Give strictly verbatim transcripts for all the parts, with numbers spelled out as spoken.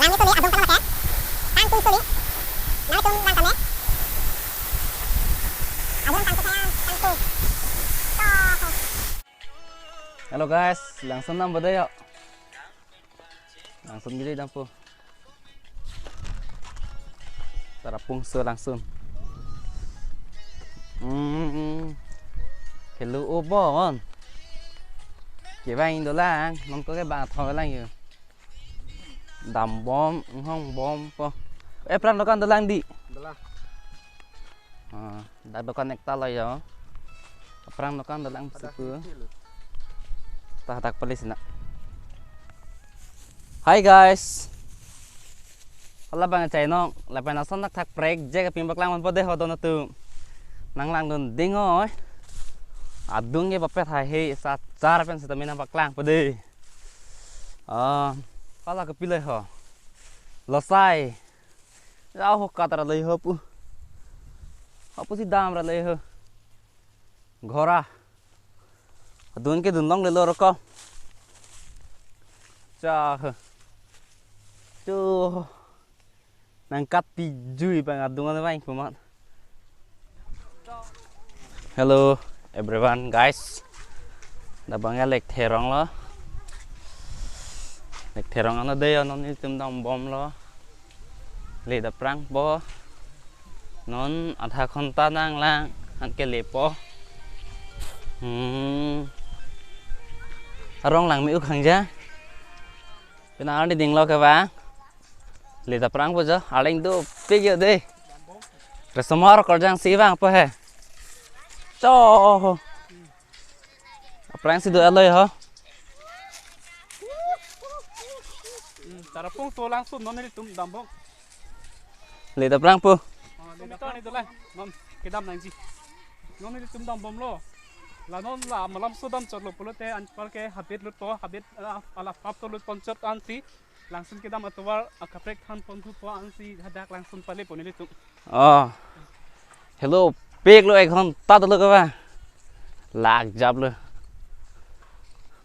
Langmi soli adung kalang ke. Tangtung soli. Nangtum lang kame. Adung tangtung sayang, tangtung. To. Hello guys, langsung nam bade yo. Langsung gili dampo. Tarapung so langsung. Hmm. Hello, o bon. Kevang dolang, non ko kevang thong lang yo. Dambom, inghongbompo. Eh, aphrang dokan dolang di. Dolang. Ah, dak dokan ekta lo yo. Aphrang dokan dolang. Ada suku. Kecil. Tah dak pali sina. Hi guys. Hala bang chai nong, lapen ason dak thak prek je kaping paklang man pode ho don atum. Nang langdun ding oi. Adung ke bapet hai he sa char pen sitame nang paklang pode. Ah, hala kapilai ho. Losai. Ya ho katra lei ho pu. Ho pusi dam ra lei ho. Ghora. Adung ke dun longle lo roko. Cha ho. Tu. Nang kat pijui bang adung an bang kumat. Hello everyone guys. Dak bang ya Lake Therong lo. Lake Therong ano de yo, non nelitum dambom lo. Le dak aphrangpo. Non adha ghonta nang lang hang ke lepo. Hmm. Arong langme-u khang ja. Pina arni ding lo ke bang. Le dak aphrangpo jo, arleng dopik yo de. Resomar kor jang si bang po he. Cho. Aphrang si do aloi ho. Hmm, tarapung so langsung non nelitum dambom. Le dak aphrangpo. Ah, le dak aphrang ni dolang. Non kedam nangji. Non nelitum dambom lo. La non la malam so dam chot lo pulote anpar ke habit lut po, habit, ah, ala pap to lut pon chot ansi. Langsung kedam atovar akaprek than pon thupo ansi hadak langsung pale pon nelitum. Oh. Hello, pek lo ek ghonta dolo ke ba. Lak jap lo.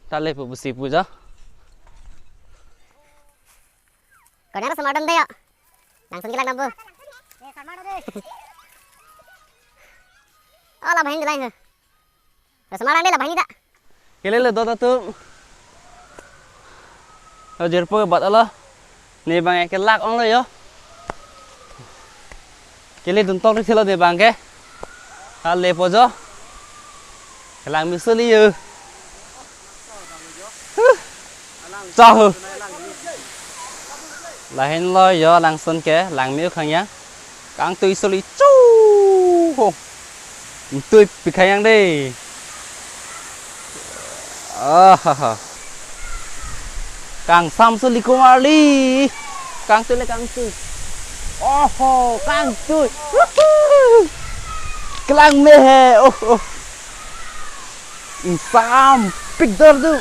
Ta lepo pusi pu jo. Konyang resomar dam de yo. Langsung kelang dampo. Oh, la banghini dolang ho. Resomar lang de la banghini dak. Kele le dot atum. Lo jirpo ke bat alo. Ne bang ke lak ong lo yo. Kele dun tok ri thelo ne bang ke. Hale po jo. Langme soli yo. Huh. Cha ho. Lahin lo yo langsun ke, langme-u khang ya. Kangtui soli chu ho. Tui pi khang yang de. Ah, ha, ha. Kangsam soli kumar li. Kangtui le kangtui. Oho, kangtui. Wuhu. Kelang me he. Oh, oh. Ingsam pik dor tu.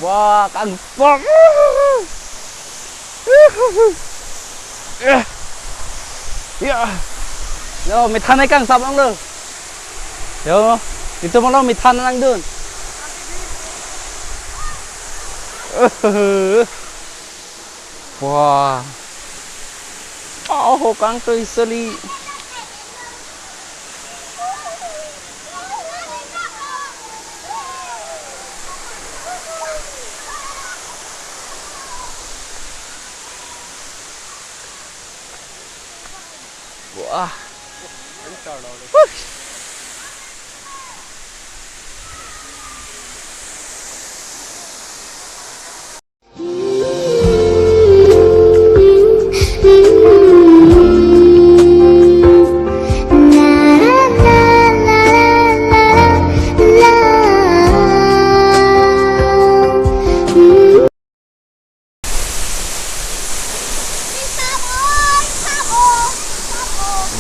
Wah, kangpor. Eh. Ya. Yo, methan ne kangsam ong lo. Yo, itum lo methan nangdun. Wah. Oh, kangtui soli. Wah. Wush.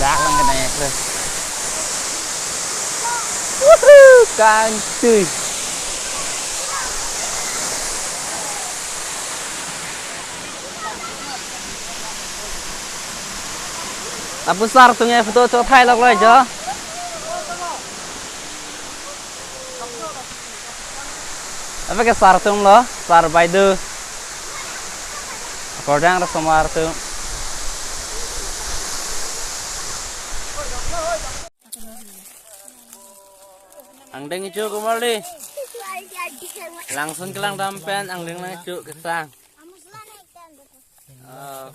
Dak lang kena ya, Chris. Wuhu, kangtui. Lapu sar atum ya photo chot thai lok lo jo. Apa ke sar atum lo, sar baidu. Kordang rasomar atum. Angdeng ijo komarli. Langsun kelang dam pen angdeng lang ijo kesang. Oh.